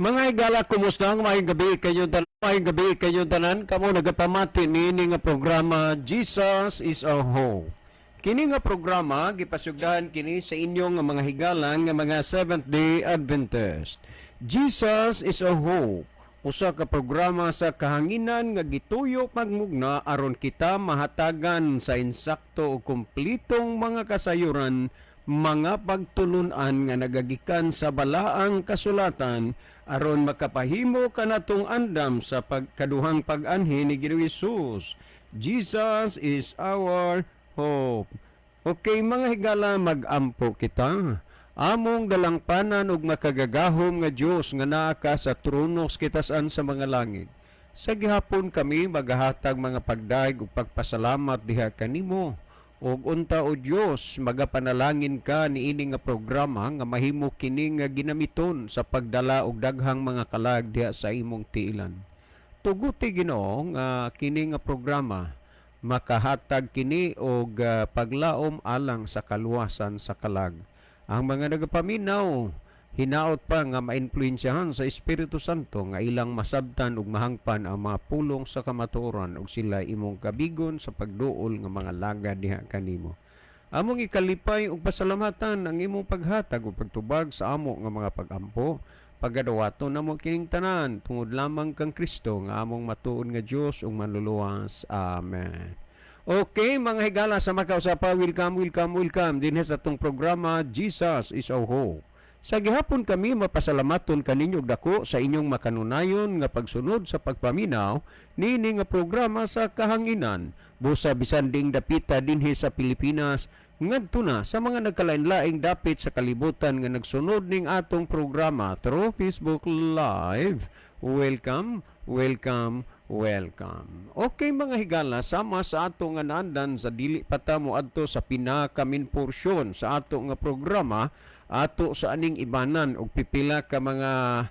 Mga higala, kumusta? Maayong gabi kayo tanan, maayong gabi kayo tanan. Kamo nagapamati niini nga programa, Jesus Is Our Hope. Kini nga programa gipasugdahan kini sa inyong nga mga higala nga mga Seventh Day Adventist. Jesus Is Our Hope. Usa ka programa sa kahanginan nga gituyo pagmugna aron kita mahatagan sa insakto ug kumplitong mga kasayuran, mga pagtulunan nga nagagikan sa balaang kasulatan aron makapahimo kanatong andam sa pagkaduhang pag-anhi ni Ginoong Hesus. Jesus is our hope. Okay, mga higala, mag-ampo kita. Among dalangpanan ug makagagahom nga Dios nga naa ka sa trono sa kitasan sa mga langit. Sa gihapon kami magahatag mga pagdayeg ug pagpasalamat diha kanimo. Ug unta, o Dios, magapanalangin ka niini nga programa nga mahimo kini nga ginamiton sa pagdala og daghang mga kalag diha sa imong tiilan. Tuguti, Ginoo, nga kini nga programa makahatag kini og paglaom alang sa kaluwasan sa kalag. Ang mga nagapaminaw, hinaot pa nga maimpluwensyahan sa Espiritu Santo nga ilang masabtan ug mahangpan ang mga pulong sa kamatuoran ug sila imong kabigon sa pagduol nga mga lagad diha kanimo. Among ikalipay ug pasalamatan ang imong paghatag ug pagtubag sa amo nga mga pagampo. Pagadawaton namo kining tanan tungod lamang kang Kristo nga among matuod nga Dios ug manluluwas. Amen. Okay, mga higala, sa makausapa, welcome, welcome, welcome dinhi sa atong programa, Jesus Is Our Hope. Sa gihapon kami mapasalamaton kaninyo og dako sa inyong makanunayon nga pagsunod sa pagpaminaw niini nga programa sa kahanginan. Busa bisan ding dapita dinhi sa Pilipinas ngadto na sa mga nagkalain-laing dapit sa kalibutan nga nagsunod ning atong programa through Facebook Live. Welcome, welcome, welcome. Okay, mga higala, sama sa ato nga naandan, sa dili pa ta mo adto sa pinaka-main porsyon sa ato nga programa, ato sa aning ibanan og pipila ka mga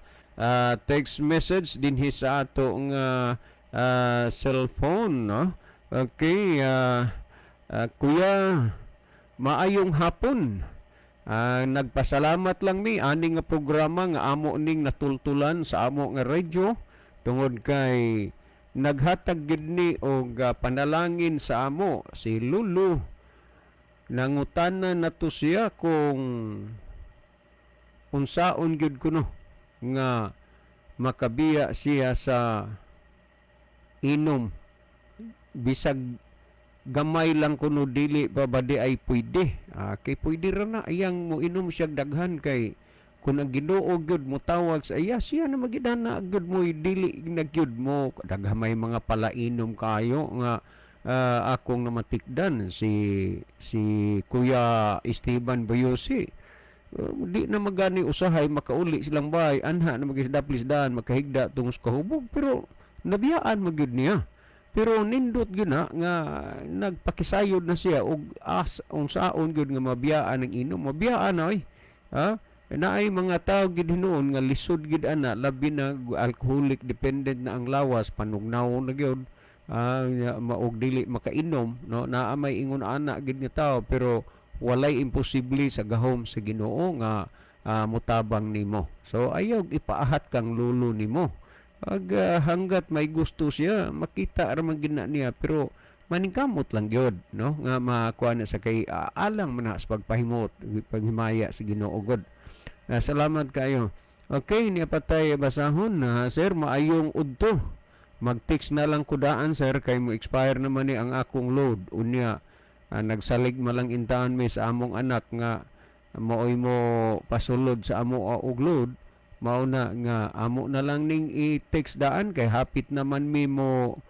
text message dinhi sa ato nga cellphone, no? Okay, "Kuya, maayong hapon. Nagpasalamat lang mi ani nga programa nga amo ning natultulan sa amo nga radyo tungod kay naghatag gid ni og panalangin sa amo." Si Lulu, nangutana nato siya kung unsaon gyud kuno nga makabiya siya sa inom, bisag gamay lang kuno, dili pa ba di ay pwede? Kay pwede ra na iyang mo inom siya daghan, kay kung ang Ginoo gyud mo tawag sa iya, siya na magidana gyud mo, dili na gyud mo daghan. May mga palainom kayo nga akong namatikdan, si si Kuya Esteban Boyose, di na magani usahay makauli silang bahay, anha na magisdaplis daan makahigda tungos kahubog, pero nabiyaan magyud niya. Pero nindot gyud na nga nagpakisayod na siya og as unsaon gyud nga mabiyaan ang inom, mabiyaan ay ha. Naay mga tao gid hinuon nga lisod gid ana, labi na alcoholic dependent na ang lawas, panugnaw na gyud maog dili makainom, no? Naa may ingon ana gid nga tao, pero walay imposible sa gahom sa Ginoo nga mutabang nimo. So ayaw ipaahat kang lulo nimo. Ag hanggat may gusto siya, makita ra man gid na niya, pero maningkamot lang gyud, no, nga makuha na sa kay alang man na sa pagpahimot, paghimaya sa Ginoo gud. Salamat kayo. Okay, niya patay basahon na, "Sir, maayong udto. Mag-text na lang kudaan, sir, kay mo expire naman ni ang akong load. Unya nagsalig man lang intaan mi sa among anak nga maoy mo pasulod sa amo og load. Mao na nga amo na lang ning i-text daan kay hapit naman mi mo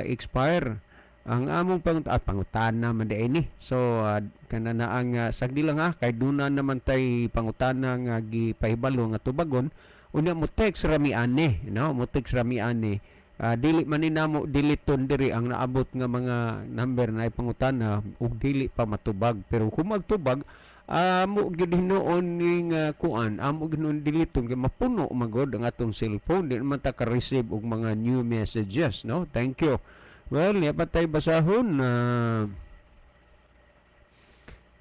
expire ang among pangutana man di ni." So kana na ang sagdi lang ha, kay duna naman tay pangutana nga gipahibalo nga tubagon. Unya mo text rami ani, no? Mo text rami ani. Dili man ni namo diliton diri ang naabot nga mga number na ipangutana ug dili pa matubag, pero kung magtubag amo gid hinuon ning kuan, amo gid hinuon diliton kay mapuno magod ang atong cellphone, di naman ta ka-receive og mga new messages, no? Thank you. Well, niya pa tay basahon na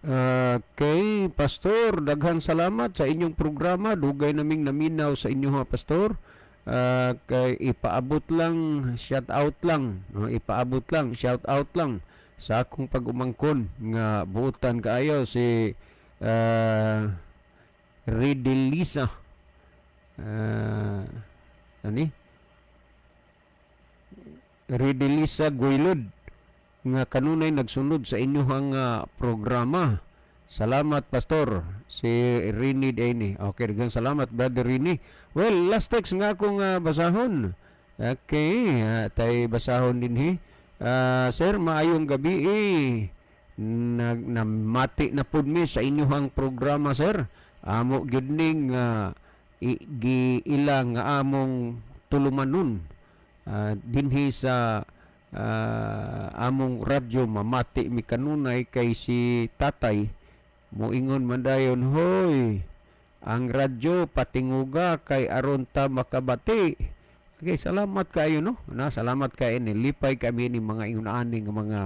Okay, Pastor, daghang salamat sa inyong programa. Dugay naming naminaw sa inyo ha, Pastor. Kay ipaabot lang, shout out lang, no? Ipaabot lang, shout out lang sa akong pag-umangkon nga buotan kaayo, si Ridelisa. Ani? Ridelisa Guilod nga kanunay nagsunod sa inyong programa. Salamat, Pastor, si Rini Deni. Okay, daghang salamat, Brother Rini. Well, last text nga akong basahon. Okay, tay basahon dinhi. Sir, maayong gabi eh. Nag namati na pud mi sa inyong programa, sir. Amo gyud ning giila nga among tulumanon dinhi sa among radyo. Mamati mi kanunay kay si tatay moingon man dayon, "Hoy, ang radyo patinguga kay aron ta makabati." Okay, salamat kayo, no, na salamat kayo ni lipay kami ni mga ingon ani nga mga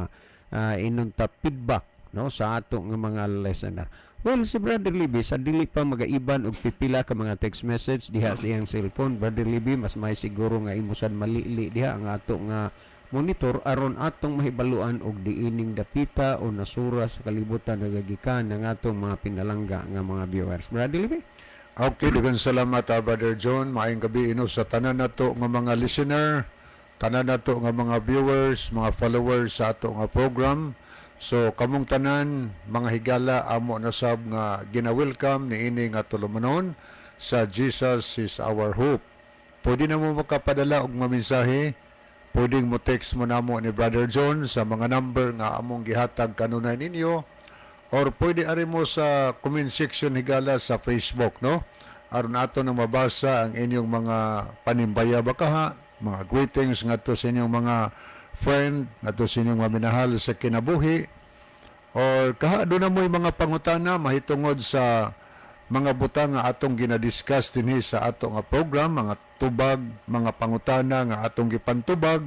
inunta feedback, no, sa ato nga mga listener. Well, si Brother Libby, sa dili pa magaiban og pipila ka mga text message diha sa iyang cellphone, Brother Libby, mas may siguro nga imusan malili diha ang ato nga monitor aron atong mahibaluan og diining dapita o nasura sa kalibutan nagagikan ng atong mga pinalangga nga mga viewers. Brother Libby? Okay, daghang salamat, Brother John. Maayong gabi ino sa tanan nato nga mga listener, tanan nato nga mga viewers, mga followers sa ato nga program. So kamong tanan, mga higala, amo na sab nga gina-welcome niini nga tulumanon sa Jesus is Our Hope. Pwede na mo makapadala og mga mensahe, pwedeng mo text mo namo ni Brother John sa mga number nga among gihatag kanunay ninyo or pwede ari mo sa comment section, higala, sa Facebook, no, aron ato na mabasa ang inyong mga panimbaya ba kaha, mga greetings ngadto sa inyong mga friend, ngadto sa inyong mga minahal sa kinabuhi, or kaha duna mo'y mga pangutana mahitungod sa mga butang nga atong ginadiscuss dinhi sa ato nga program, mga tubag, mga pangutana nga atong gipantubag.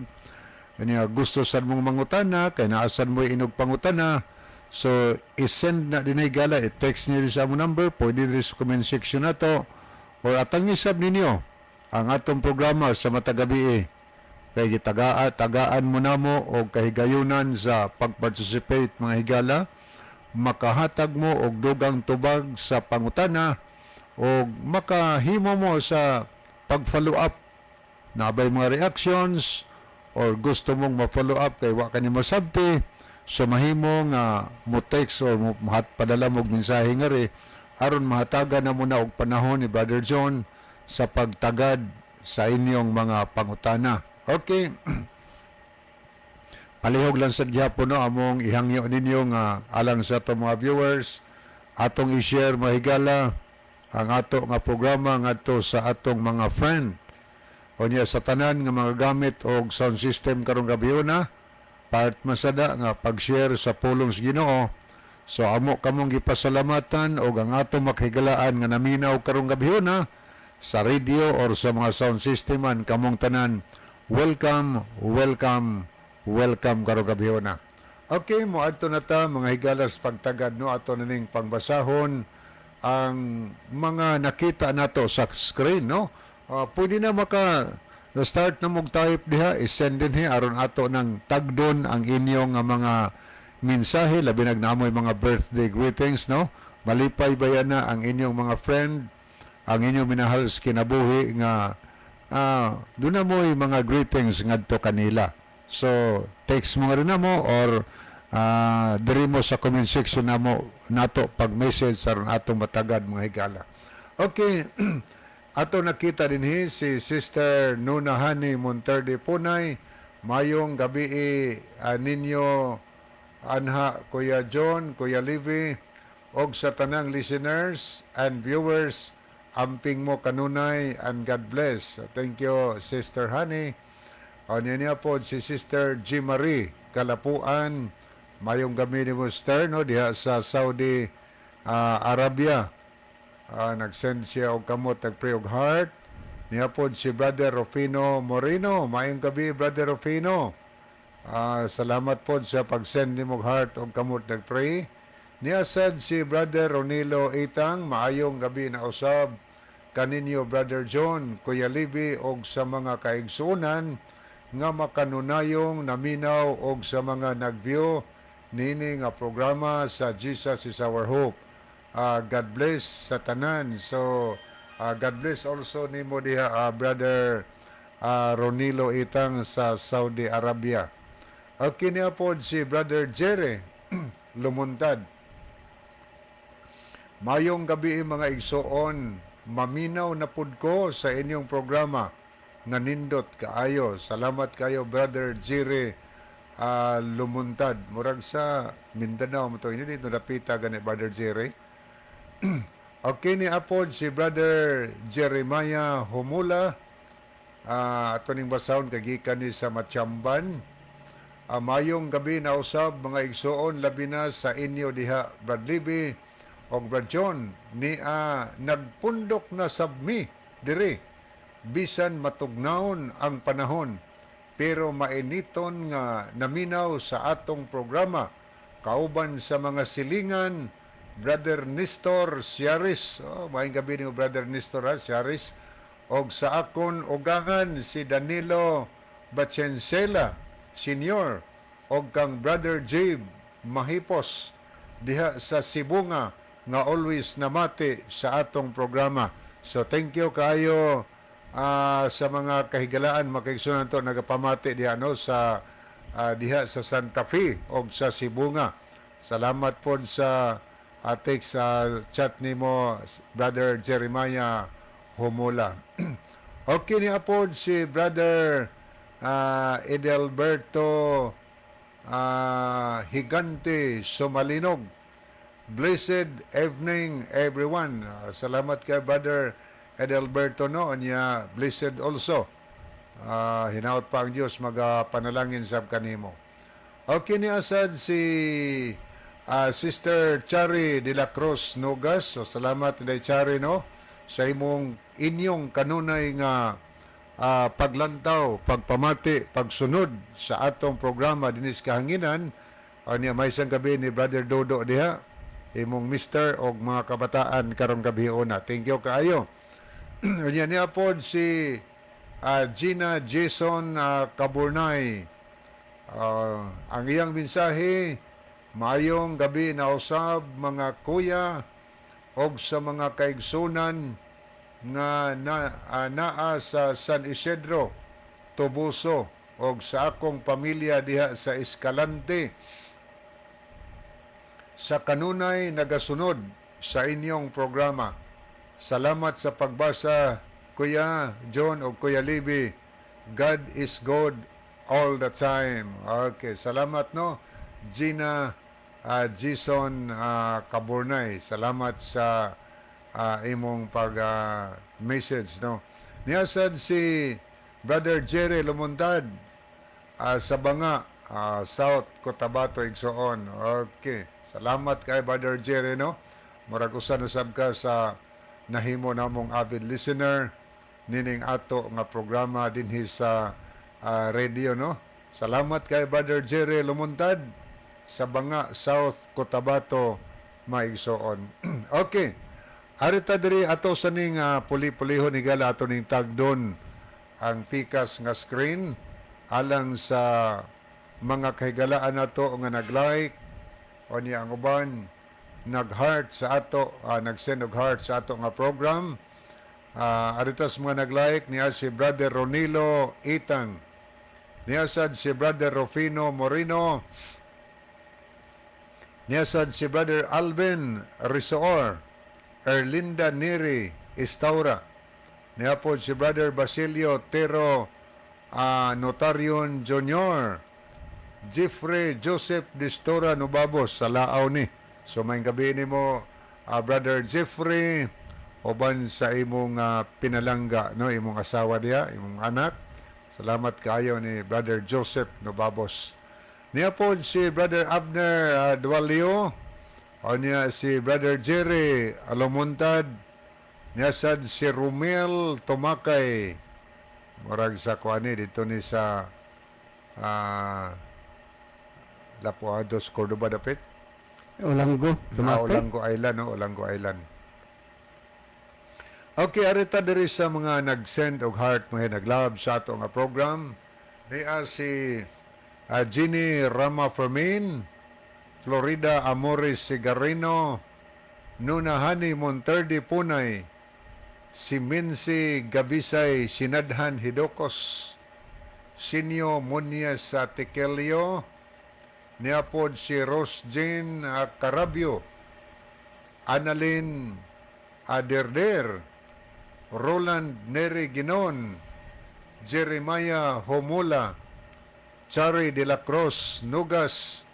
Kanya gusto sad mong mangutana kay naa sad mo inog pangutana. So i-send na dinhi, gala, i-text niyo sa among number, pwede diri sa comment section nato or atangi sab ninyo ang atong programa sa matag gabi kay gitagaa tagaan mo namo og kahigayunan sa pag-participate, mga higala, makahatag mo og dugang tubag sa pangutana o makahimo mo sa pag-follow up naa bay mga reactions or gusto mong ma-follow up kay wa ka ni masabti. So mahimo nga mo text or mo mahat padala mo og mensahe nga ri aron mahatagan na mo na og panahon ni Brother John sa pagtagad sa inyong mga pangutana. Okay. Palihog lang sa gihapon, no, among ihangyo ninyo nga alang sa ato mga viewers, atong i-share, mga higala, ang ato nga programa ngadto sa atong mga friend. Unya sa tanan nga mga gamit og sound system karong gabi na part masada nga pag-share sa pulong sa Ginoo. So amo kamong gipasalamatan og ang atong makahigalaan nga naminaw karong gabi na sa radio or sa mga sound system man, kamong tanan, welcome, welcome, welcome karong gabi na. Okay, moadto na ta, mga higalas, pagtagad, no, ato na ning pangbasahon ang mga nakita nato sa screen, no. Pwede na maka na start na mog type diha, i-send dinhi aron ato nang tagdon ang inyong nga mga mensahe, labi nag naamoy mga birthday greetings, no. Malipay ba na ang inyong mga friend, ang inyong minahal sa kinabuhi nga duna mo'y mga greetings ngadto kanila. So text mo nga rin mo or diri mo sa comment section namo nato pag message aron atong matagad, mga higala. Okay. Ato nakita dinhi si Sister Nuna Hani Monterde Punay. Mayong gabi ninyo anha, Kuya John, Kuya Livy, og sa tanang listeners and viewers, amping mo kanunay and God bless. Thank you, Sister Honey. O niya po si Sister G. Marie Kalapuan. Mayong gabi ni mo, Sister, no, diha sa Saudi Arabia. Nag-send siya og kamot, nag-pray og heart. Niya po si Brother Rufino Moreno. Mayong gabi, Brother Rufino. Salamat po sa pag-send nimo og heart og kamot nag-pray. Niya sad si Brother Ronilo Itang, "Maayong gabi na usab kaninyo, Brother John, Kuya Libby, og sa mga kaigsuonan nga makanunayong naminaw og sa mga nag-view nini nga programa sa Jesus Is Our Hope. God bless sa tanan." So God bless also nimo diha, Brother Ronilo Itang sa Saudi Arabia. Okay, niya pod si Brother Jerry Lumuntad. "Mayong gabi, mga igsoon, maminaw na pud ko sa inyong programa nga nindot kaayo." Salamat kayo, Brother Jerry Lumuntad. Murag sa Mindanao mo to. Ini dito napita gani, Brother Jerry. Okay, ni apod si Brother Jeremiah Humula. Ato ning basahon kay gikan ni sa Machamban. "Mayong gabi na usab, mga igsoon, labi na sa inyo diha, Brad Libby og Brad John. Ni nagpundok na sab mi diri bisan matugnawon ang panahon, pero mainiton nga naminaw sa atong programa kauban sa mga silingan, Brother Nestor Siaris." Oh, maayong gabi nimo, Brother Nestor ha, Siaris. "Og sa akon ugangan si Danilo Bacensela Senior og kang Brother Jabe Mahipos diha sa Sibonga nga always namati sa atong programa." So thank you kaayo sa mga kahigalaan, mga to nagapamati diha, no, sa diha sa Santa Fe og sa Sibonga. Salamat pod sa text sa chat nimo, Brother Jeremiah Humula. Okay, ni apod si Brother Edelberto Higante Sumalinog. "Blessed evening, everyone." Salamat kay Brother Edelberto, no, nya blessed also. Hinaot pa ang Dios magapanalangin sab kanimo. Okay, ni asad si Sister Chari de la Cruz Nogas. So salamat, Inday Chari, no, sa imong inyong kanunay nga paglantaw, pagpamati, pagsunod sa atong programa dinis kahanginan. Niya may isang gabi ni Brother Dodo diha, imong mister og mga kabataan karong gabi una. Thank you kaayo. Unya niya pod si Gina Jason Kaburnay. Ang iyang mensahe, "Maayong gabi na usab, mga kuya og sa mga kaigsunan nga naa sa San Isidro, Toboso og sa akong pamilya diha sa Escalante sa kanunay nagasunod sa inyong programa. Salamat sa pagbasa, Kuya John o Kuya Libby. God is good all the time." Okay, salamat, no. Gina Jason Kaburnay. Salamat sa imong pag message, no. Niyasad si Brother Jerry Lumuntad sa Banga, South Cotabato, igsoon. Okay. Salamat kay Brother Jerry, no. Murag usa na sab ka sa nahimo namong avid listener nining ato nga programa dinhi sa radio, no. Salamat kay Brother Jerry Lumuntad sa Banga, South Cotabato, maigsoon. Okay. Arita diri ato sa ning puli-pulihon ni gala ato ning tagdon ang pikas nga screen alang sa mga kahigalaan nato nga nag-like o niya ang uban nag-heart sa ato, nag-send og heart sa ato nga program. Aritas mga nag-like niya si Brother Ronilo Itang. Niya sad si Brother Rufino Moreno. Niya sad si Brother Alvin Risoor, Erlinda Neri Estaura. Niya po si Brother Basilio Tero Notarion Jr., Jeffrey Joseph Distora Nubabos sa Laaw ni. So may gabi nimo, Brother Jeffrey, uban sa imong pinalangga, no, imong asawa diha, imong anak. Salamat kaayo ni Brother Joseph Nubabos. Niya po si Brother Abner Dualio o niya si Brother Jerry Alomuntad. Niya sad si Romel Tumakay. Murag sa kuani dito ni sa Lapuados, Cordoba dapit. Olango, Dumaque. Olango Island, no? Olango Island. Okay, arita diri sa mga nag-send og heart, mga nag-love sa ato nga program. Niya si Ginny Rama Fermin, Florida Amores Sigarino, Nuna Hani Monterde Punay, si Mincy Gabisay Sinadhan Hidokos, Sinyo Munyes sa Tikelio, niapod si Rose Jane Carabio, Annalyn Aderder, Roland Neri Ginon, Jeremiah Homula, Chari de la Cruz Nugas,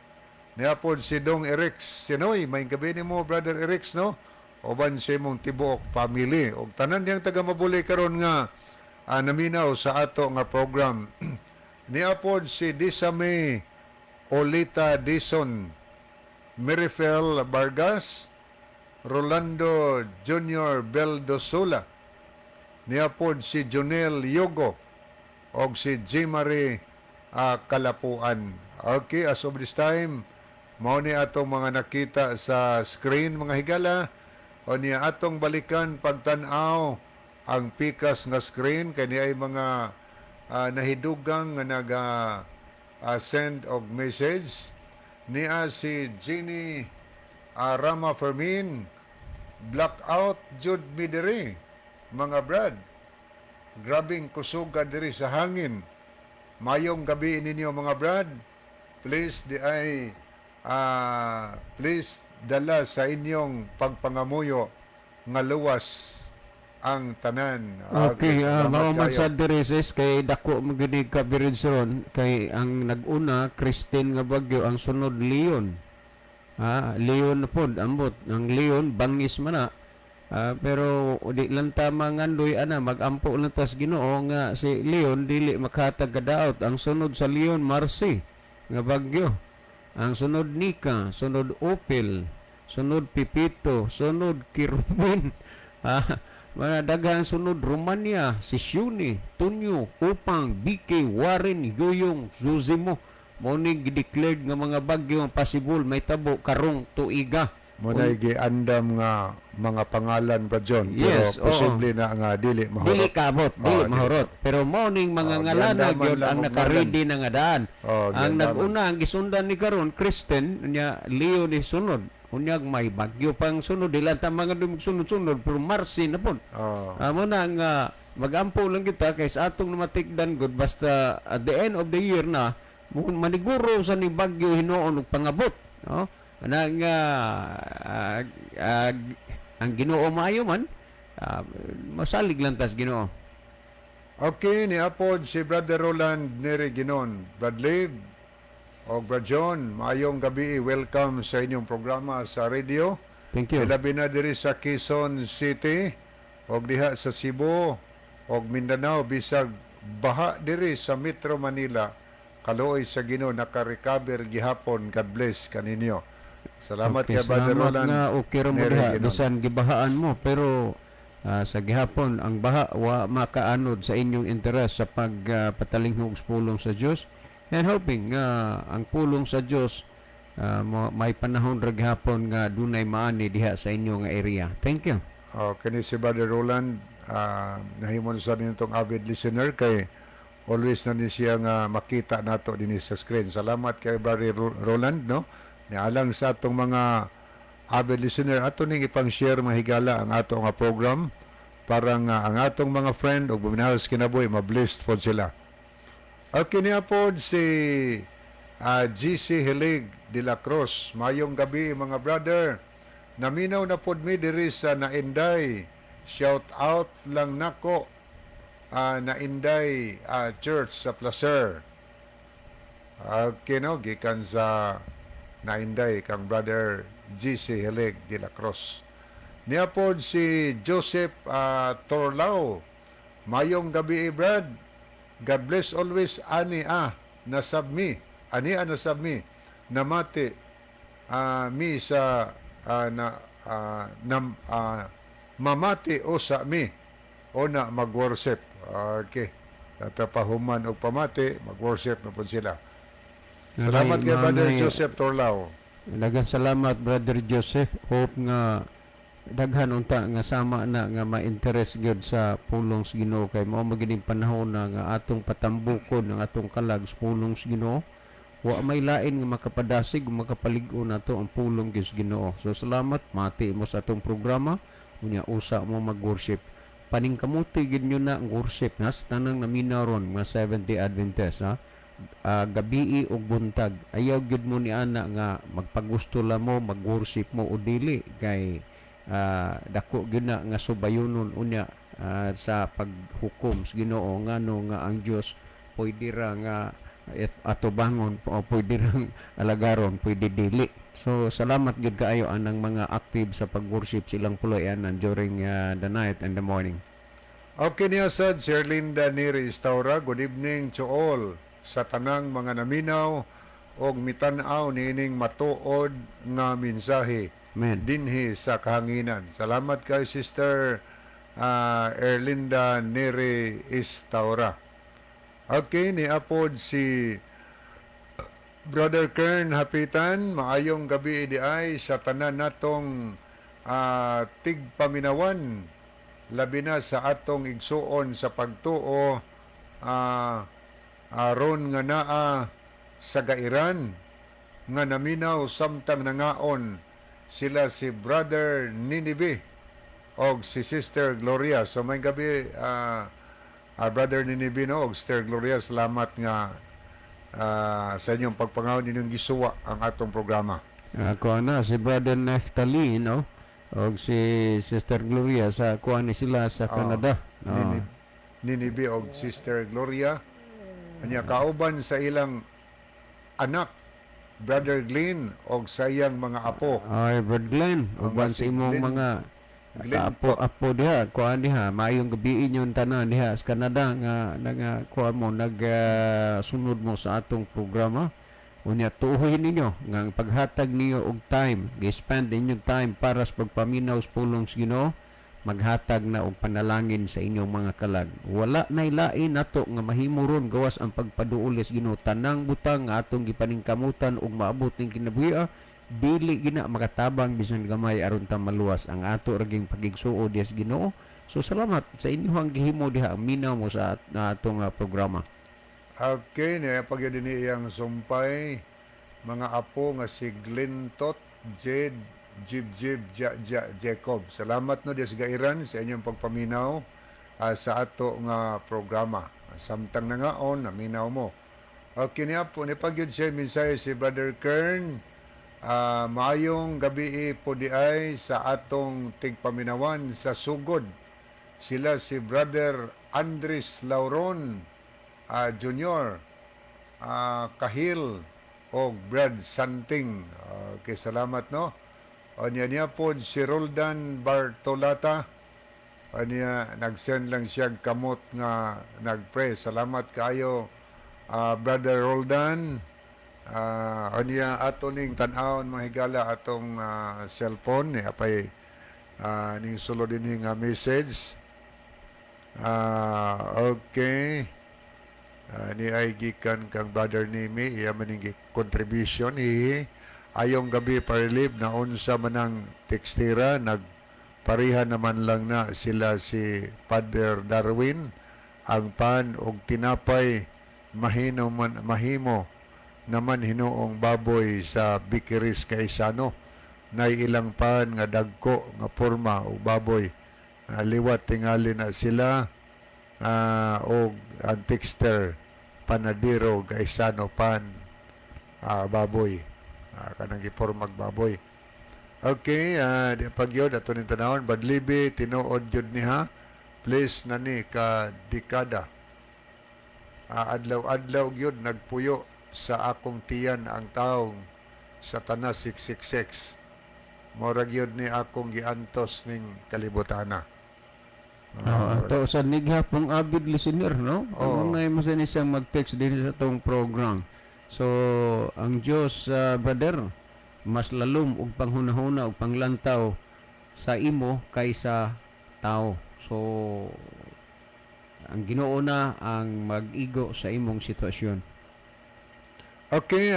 niapod si Dong Erix Sinoy, may gabi nimo, Brother Erix, no? Uban sa imong tibuok family og tanan diyang taga Mabuli karon nga naminaw sa ato nga program. Niapod si Disame Olita Dison, Mirifel Vargas, Rolando Junior Beldosola, niapod si Jonel Yogo og si Jimary Kalapuan. Okay, as of this time, mao ni atong mga nakita sa screen, mga higala, o niya atong balikan pagtan-aw ang pikas nga screen kay ay mga nahidugang nga naga send og message. Niya si Jenny Rama Fermin, "Blackout jud mi diri, mga brad. Grabing kusuga diri sa hangin. Mayong gabi ninyo, mga brad. Please di ay please dala sa inyong pagpangamuyo nga luwas ang tanan." Okay, salamat mao man kayo. Sa diri, sis, kay dako man gid coverage ron kay ang nag-una Kristine nga bagyo, ang sunod Leon. Leon na pod ambot. Ang Leon bangis man na. Pero di lang ta mangandoy ana, magampo lang tas Ginoo nga si Leon dili makatag kadaot. Ang sunod sa Leon, Marcy nga bagyo. Ang sunod Nika, sunod Opel, sunod Pipito, sunod Kirubin. Mga daghang sunod Romania, si Siony, Tunyo, Upang, BK, Warren, Yuyong, Zosimo. Mao ni gideclared nga mga bagyo ang possible may tabo karong tuiga. Mo na giandam nga mga pangalan, Brad John. Yes, pero posible na nga dili mahurot. Dili kaabot, dili Oo, mahurot. Pero mao ning mga Oo, ngalana giandaman gyud lang ang og naka-ready na nga daan. Oo, Ang giandaman. nag-una ang gisundan ni karon Kristen, unya Leo ni sunod. Unyag may bagyo pang sunod, dili ta mga sunod-sunod pero Marcy na pod. Oo. Amo na nga magampo lang kita kay sa atong namatikdan gud basta at the end of the year na maniguro sa ni bagyo hinuon og pangabot, no? Ana nga ang Ginoo maayo man, masalig lang tas Ginoo. Okay, ni apod si Brother Roland Neri Ginon. Brad Liv o Brad John, maayong gabi. Welcome sa inyong programa sa radio. Thank you. Ilabi na diri sa Quezon City og diha sa Cebu og Mindanao, bisag baha diri sa Metro Manila. Kaluoy sa Ginoo, naka-recover gihapon. God bless kaninyo. Salamat Okay, kay Brother salamat Roland nga okay ra mo Neri diha Ginon. bisan gibahaan mo, pero sa gihapon ang baha wa makaanod sa inyong interes sa pagpatalinghog sa pulong sa Dios, and hoping nga ang pulong sa Dios may panahon ra gihapon nga dunay maani diha sa inyo nga area. Thank you. Oh, kini si Brother Roland, nahimo na sa nitong avid listener kay always na ni siya nga makita nato dinhi sa screen. Salamat kay Brother Roland, no? Ni alang sa atong mga avid listener, ato ning ipang-share, mga higala, ang ato nga program para nga ang atong mga friend ug buminahal sa kinabuhi ma-blessed pod sila. Okay, niya pod si GC Hilig de la Cruz. "Mayong gabi, mga brother. Naminaw na pod mi diri sa Nainday. Shout out lang nako Nainday Church sa Placer." Okay, no, gikan sa Nainday kang Brother GC Hilig de la Cruz. Niya pod si Joseph Torlao. "Mayong gabi, Brad. God bless always ani nasab mi. Ani nasab mi. Namati mi sa na nam, mamati usa mi o na mag-worship." Okay. Tatapahuman og pamati, mag-worship na po sila. Salamat kay Brother Joseph Torlao. Daghang salamat, Brother Joseph. Hope nga daghan unta nga sama na nga ma-interest gyud sa pulong sa Ginoo kay mao magining panahon na nga atong patambukon ang atong kalag sa pulong sa Ginoo. Wa may lain nga makapadasig o makapalig-on nato ang pulong gyud sa Ginoo. So salamat, mati mo sa atong programa, unya usa mo mag-worship. Paningkamuti gyud nyo na ang worship na sa tanang naminaw ron mga Seventh-day Adventist, ha. Gabii ug buntag, ayaw gyud mo ni ana nga magpagusto la mo mag-worship mo o dili kay dako gyud na nga subayunon unya sa paghukom sa Ginoo, ngano nga ang Dios pwede ra nga atubangon o pwede rang alagaron, pwede dili. So salamat gyud kaayo anang mga active sa pag-worship silang puloy-anan during the night and the morning. Okay niya sad Sir Linda Neri Istaura, good evening to all sa tanang mga naminaw og mitan-aw niining matuod nga mensahe Amen. Dinhi sa kahanginan. Salamat kay Sister Erlinda Neri Istaura. Okay, ni apod si Brother Kern Hapitan, maayong gabi diay sa tanan natong tigpaminawan, labi na sa atong igsuon sa pagtuo aron nga naa sa Gairan nga naminaw samtang nangaon, sila si Brother Ninive og si Sister Gloria. So may gabi, Brother Ninive, no, og Sister Gloria, salamat nga sa inyong pagpangaon, ninyong gisuwa ang atong programa. Ako na si Brother Neftali, no, og si Sister Gloria sa kuan ni sila sa Canada, no? Ninive og Sister Gloria. Anya kauban sa ilang anak, Brother Glenn, og sa iyang mga apo. Ay, Brother Glenn, Ang uban si sa imong mga Glenn apo apo diha, kuan diha, maayong gabi inyong tanan diha sa Canada nga nga kuan mo nag sunod mo sa atong programa. Unya tuohin ninyo nga ang paghatag niyo og time, gi-spend ninyong time para sa pagpaminaw sa pulong sa Ginoo, maghatag na og panalangin sa inyong mga kalag. Wala nay lain nato nga mahimo ron gawas ang pagpaduol sa Ginoo. Tanang butang nga atong gipaningkamutan og maabot ning kinabuhia, dili gina makatabang bisan gamay aron ta maluwas. Ang ato ra ging pagigsuo diha sa Ginoo. So salamat sa inyong gihimo diha, minaw mo sa na atong programa. Okay, niya pag yun din iyang sumpay, mga apo nga si Glentot, Jed, Jib Jib, Ja Ja, Jacob. Salamat no diya sa Gairan sa inyong pagpaminaw sa ato nga programa. Samtang nangaon, naminaw mo. Okay niya po, ni pag yun siya mensahe si Brother Kern. Maayong gabi po di ay sa atong tigpaminawan sa sugod. Sila si Brother Andres Lauron Jr., Kahil o Brad Santing. Okay, salamat no. O niya niya po si Roldan Bartolata. O niya, nag-send lang siya kamot nga nag-pray. Salamat kayo, Brother Roldan. O niya ato ning tan-awon, mga higala, atong cellphone ni apay ning sulod dinhi nga message. Okay. Ni ay gikan kang Brother Nimi, iya man ning contribution hi ayong gabi parelib na unsa man ang tekstira, nagpareha naman lang na sila si Father Darwin, ang pan og tinapay mahino man, mahimo naman hinuong baboy sa Bikiris Gaisano, nay ilang pan nga dagko nga porma og baboy. Liwat tingali na sila og ang texter panadero Gaisano pan baboy, kanang gipormag baboy. Okay, di pagyod ato ning tanawon badlibi, tinuod gyud niha, please na ni ka dekada. Adlaw-adlaw gyud nagpuyo sa akong tiyan ang taong Satanas 666. Mora gyud ni akong giantos ning kalibutana. Oo, ato sa nighapong avid listener, no? Oo. Ano na yung masan siyang mag-text din sa atong program. So, ang Diyos, brother, mas lalom og panghunahuna og panglantaw sa imo kaysa tao. So, ang Ginoo na ang mag-igo sa imong sitwasyon. Okay,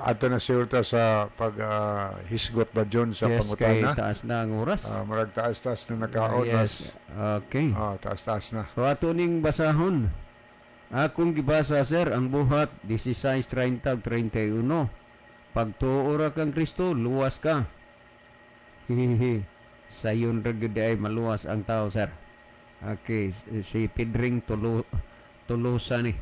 ato na siguro ta sa pag hisgot ba John sa Yes, kay pangutana. Taas na ang oras. Murag taas-taas na nakaon. Yes. Okay. Taas-taas na. So ato ning basahon. Akong gibasa, sir, ang Buhat 16:30 31. Pagtuo ra kang Kristo, luwas ka. Hihihi. Sayon ra gyud ay maluwas ang tao, sir. Okay, si Pedring Tolosa ni.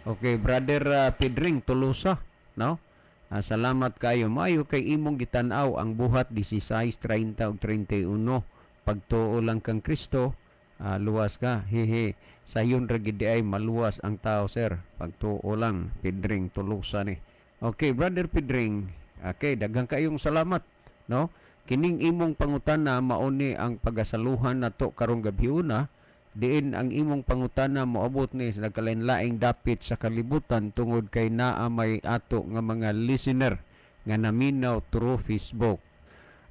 Okay, Brother Pedring Tolosa, no? Salamat kayo. Maayo kay imong gitan-aw ang Buhat 16:30 ug 31. Pagtuo lang kang Kristo, luwas ka. Hehe. Sayon ra gid ay maluwas ang tao, sir. Pagtuo lang, Pedring Tolosa ni. Okay, Brother Pedring. Okay, daghang kayong salamat, no? Kining imong pangutana mauni ang pagasaluhan nato karong gabhiuna, diin ang imong pangutana moabot ni sa nagkalain-laing dapit sa kalibutan tungod kay naa may ato nga mga listener nga naminaw through Facebook.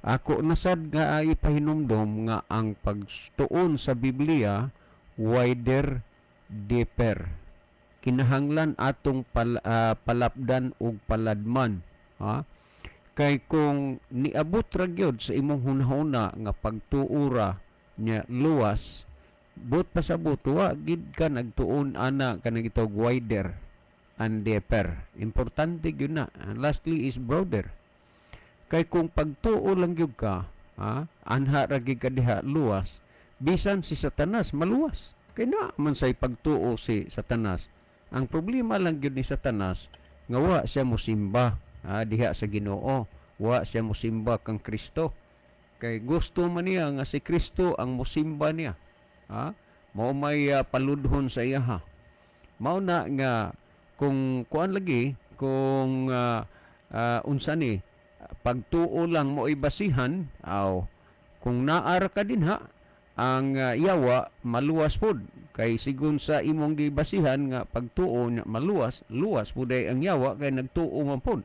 Ako nasad nga ipahinumdom nga ang pagtuon sa Biblia, wider, deeper. Kinahanglan atong palapdan ug paladman, ha? Kay kung niabot ra gyud sa imong hunahuna nga pagtuo ra nya luwas, but pasabot wa gid ka nagtuon ana kanang gitawag wider and deeper. Importante gyud na. And lastly is broader. Kay kung pagtuo lang gyud ka, ha, anha ra gyud ka diha luwas, bisan si Satanas maluwas. Kay naa man say pagtuo si Satanas. Ang problema lang gyud ni Satanas nga wa siya mosimba, ha, diha sa Ginoo, wa siya mosimba kang Kristo. Kay gusto man niya nga si Kristo ang mosimba niya. Ha? Mao may paludhon sa iya, ha. Mao na nga kung kuan lagi kung unsa ni pagtuo lang mo basihan, aw kung naara ka dinha, ang yawa maluwas pod kay sigon sa imong gibasihan nga pagtuo nya maluwas, luwas pud ay ang yawa kay nagtuo man pod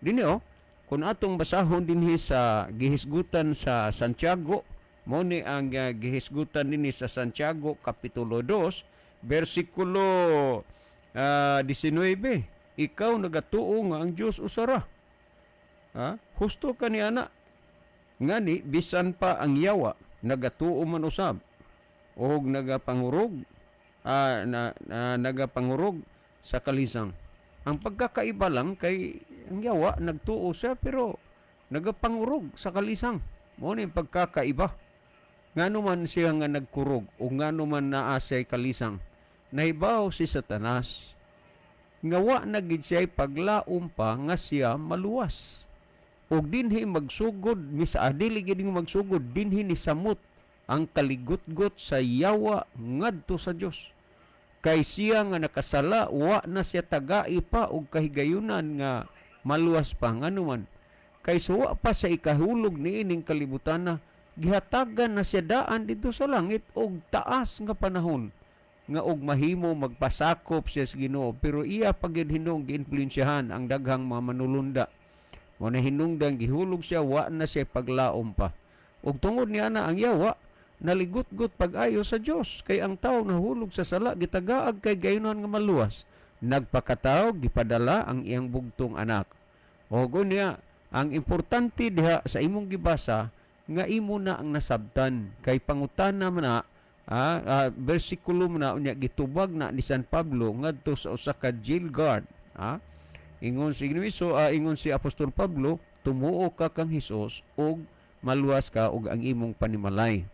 dinhi, oh. Kung atong basahon dinhi sa gihisgutan sa Santiago, mo ni ang gihisgutan dinhi sa Santiago kapitulo 2 bersikulo 19: "Ikaw nagatuo nga ang Dios usa ra, ha, husto ka ni ana. Ngani bisan pa ang yawa nagatuo man usab og nagapangurog, na nagapangurog sa kalisang." Ang pagkakaiba lang kay ang yawa nagtuo siya pero nagapangurog sa kalisang. Mo ni pagkakaiba. Ngano man siya nga nagkurog o ngano man naa siya'y kalisang? Nahibaw si Satanas nga wa na gid siya'y paglaom pa nga siya maluwas. Og dinhi magsugod misa, dili gid nga magsugod, dinhi ni samot ang kaligutgot sa yawa ngadto sa Dios. Kay siya nga nakasala, wa na siya tagai pa og kahigayunan nga maluwas pa. Ngano man? Kay suwa pa sa ikahulog niining kalibutana, gihatagan na siya daan didto sa langit og taas nga panahon nga og mahimo magpasakop siya sa Ginoo, pero iya pa gyud hinung giinfluensyahan ang daghang mga manulunda. Mo na hinungdan gihulog siya, wa na siya paglaom pa. Ug tungod niya na ang yawa naligutgot pag-ayo sa Dios, kay ang tao nahulog sa sala, gitagaag kay gayunan nga maluwas. Nagpakatao, gipadala ang iyang bugtong anak. O niya, ang importante diha sa imong gibasa nga imo na ang nasabtan kay pangutana man na, bersikulo man na, unya gitubag na ni San Pablo ngadto sa usa ka jail guard, ha. Ingon si Ginoo, ingon si Apostol Pablo, "Tumuo ka kang Hesus ug maluwas ka ug ang imong panimalay."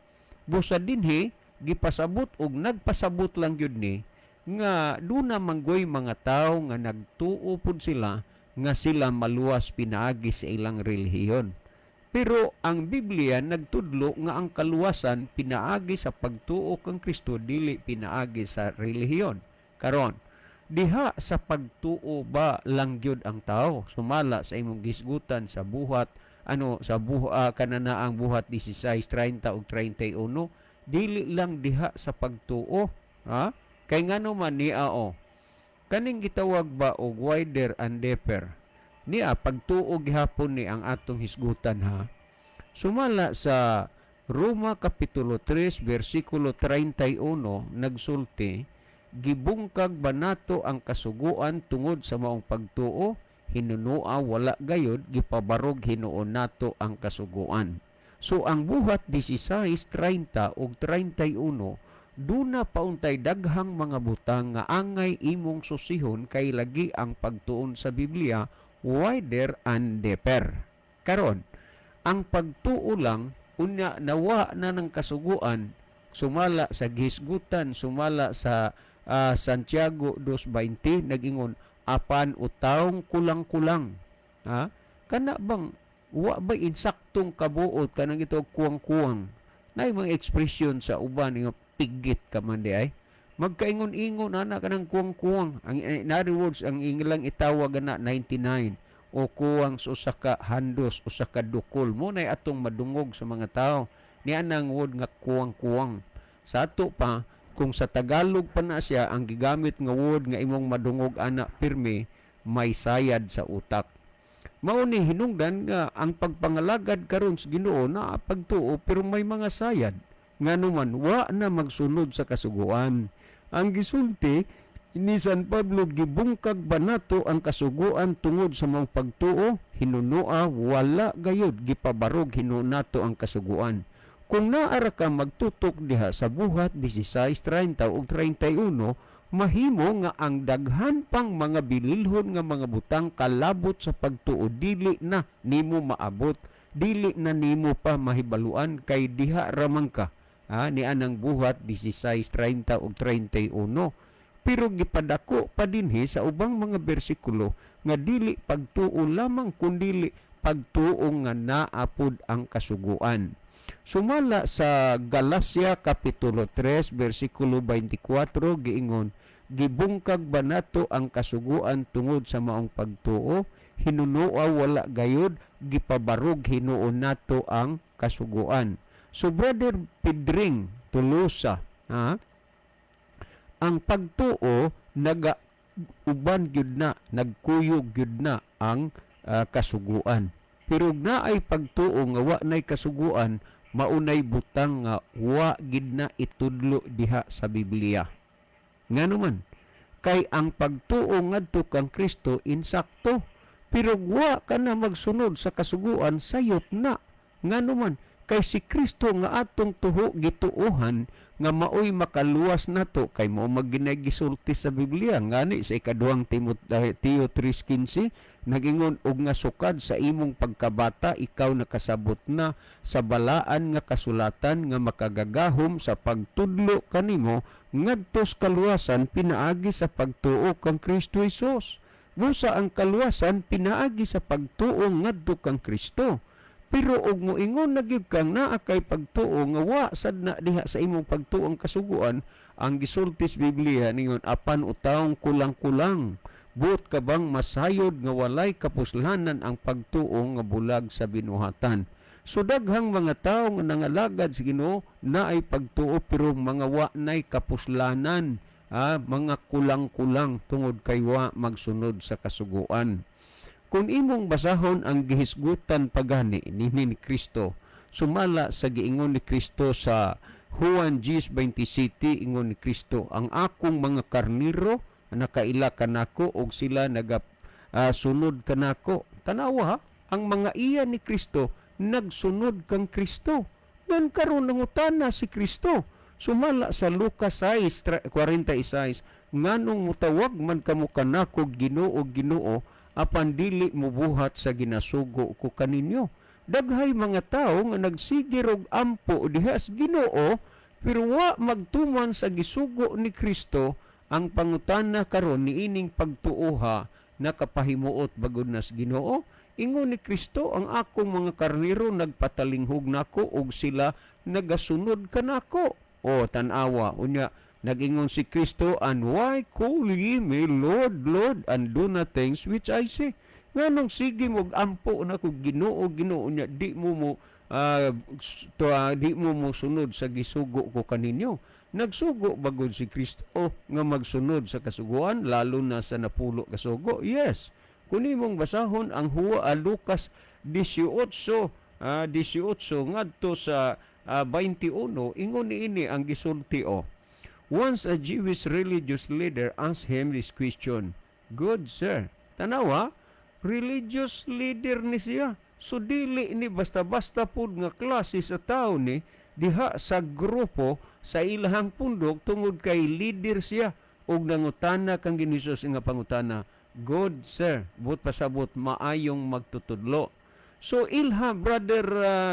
Busa dinhi gipasabot og nagpasabot lang gyud ni nga duna manggoy mga tawo nga nagtuo pud sila nga sila maluwas pinaagi sa ilang relihiyon. Pero ang Biblia nagtudlo nga ang kaluwasan pinaagi sa pagtuo kang Kristo, dili pinaagi sa relihiyon. Karon, diha sa pagtuo ba lang gyud ang tao sumala sa imong gisgutan sa buhat ano sa kananaang Buhat 16:30 ug 31? Dili lang diha sa pagtuo, ha, kay ngano man niya o kaning gitawag ba og wider and deeper niya, pagtuo gihapon ni ang atong hisgutan, ha. Sumala sa Roma kapitulo 3 bersikulo 31, nagsulti Gibungkag ba nato ang kasuguan tungod sa maong pagtuo? Hinunua wala gayod, gipabarog hinuon nato ang kasuguan. So ang Buhat 16:30 ug 31, duna pa untay daghang mga butang nga angay imong susihon kay lagi ang pagtuon sa Biblia wider and deeper. Karon, ang pagtuo lang unya nawa na ng kasuguan, sumala sa gihisgutan, sumala sa Santiago 2:20, nagingon, "Apan utawong kulang-kulang." Ha, kana bang wa ba insaktong kabuot, kanang ito kuwang-kuwang na mga ekspresyon sa uban nga pigit ka man di ay magkaingon-ingon ana, kanang kuwang-kuwang. Ang in other words, ang ilang itawag na 99 o kuwang sa usa ka handos, usa ka dukol mo nay atong madungog sa mga tao ni anang word nga kuwang-kuwang. Sa ato pa, kung sa Tagalog pa na siya, ang gigamit nga word nga imong madungog ana pirmi, may sayad sa utak. Mao ni hinungdan nga ang pagpangalagad karon sa Ginoo na pagtuo pero may mga sayad, nganuman wa na magsunod sa kasuguan. Ang gisulti ni San Pablo, "Gibungkag ba nato ang kasuguan tungod sa mga pagtuo? Hinunua wala gayud, gipabarog hinuon nato ang kasuguan." Kung naara ka magtutok diha sa Buhat 16:30 ug 31, mahimo nga ang daghan pang mga bililhon nga mga butang kalabot sa pagtuo dili na nimo maabot, dili na nimo pa mahibaluan kay diha ramang ka, ha, ni anang Buhat 16:30 ug 31. Pero gipadako pa dinhi sa ubang mga bersikulo nga dili pagtuo lamang kundili pagtuo nga naapod ang kasuguan. Sumala sa Galacia Kapitulo 3 bersikulo 24, giingon, "Gibungkag ba nato ang kasuguan tungod sa maong pagtuo? Hinunua wala gayud, gipabarog hinuon nato ang kasuguan." So Brother Pedring Tolosa, ha, ang pagtuo naga uban gyud na, nagkuyog gyud na ang kasuguan. Pero naay pagtuo nga wa nay kasuguan, maunay butang nga wa gid na itudlo diha sa Biblia. Ngano man kay ang pagtuo ngadto kang Kristo insakto, pero wa ka na magsunod sa kasuguan, sayop na. Ngano man kay si Kristo nga atong tuho gituohan nga maoy makaluwas nato, kay mao maginagisulti sa Biblia. Ngani sa Ikaduhang Timoteo 3:15 nagingon og nga sukad sa imong pagkabata ikaw nakasabot na sa balaan nga kasulatan nga makagagahom sa pagtudlo kanimo ngadto sa kaluwasan pinaagi sa pagtuo kang Kristo Hesus. Busa ang kaluwasan pinaagi sa pagtuo ngadto kang Kristo. Pero og moingon na gyud kang naa kay pagtuo nga wa sad na diha sa imong pagtuo ang kasuguan, ang gisulti sa Biblia ningon, "Apan utawong kulang-kulang, buot ka bang masayod nga walay kapuslanan ang pagtuo nga bulag sa binuhatan?" So daghang mga tawo nga nangalagad sa Ginoo naay pagtuo pero mga wa nay kapuslanan, mga kulang-kulang tungod kay wa magsunod sa kasuguan. Kung imong basahon ang gihisgutan pagani ni Kristo, sumala sa giingon ni Kristo sa Juan 10:27, ingon ni Kristo, "Ang akong mga karniro nakaila kanako og sila naga sunod kanako." Tanawa ha, ang mga iya ni Kristo nagsunod kang Kristo. Ngan karon nangutana si Kristo sumala sa Lucas 6:46, "Nganong mutawag man kamo kanako Ginoo, Ginoo, apan dili mubuhat sa ginasugo ko kaninyo?" Daghay mga tawo nga nagsigir og ampo diha sa Ginoo pero wa magtuman sa gisugo ni Kristo. Ang pangutana karon, niining pagtuoha nakapahimuot bagod na sa Ginoo? Ingon ni Kristo, "Ang akong mga karniro nagpatalinghog nako ug sila nagasunod kanako." O tan-awa unya, nagingon si Kristo, "And why call ye me Lord, Lord, and do not things which I say?" Nganong sige mo ampo nako Ginoo, Ginoo nya di mo mo to, di mo mo sunod sa gisugo ko kaninyo? Nagsugo bagod si Kristo nga magsunod sa kasuguan, lalo na sa 10 ka sugo? Yes. Kung imong basahon ang Lucas 18 18 ngadto sa 21, ingon niini ang gisulti o. Once a Jewish religious leader asked him this question, "Good sir," tanawa, religious leader ni siya. So dili ni basta-basta pud nga klase sa tao ni diha sa grupo sa ilahang pundok tungod kay leader siya ug nangutana kang Ginoong nga pangutana, "Good sir," but pasabot maayong magtutudlo. So ilha brother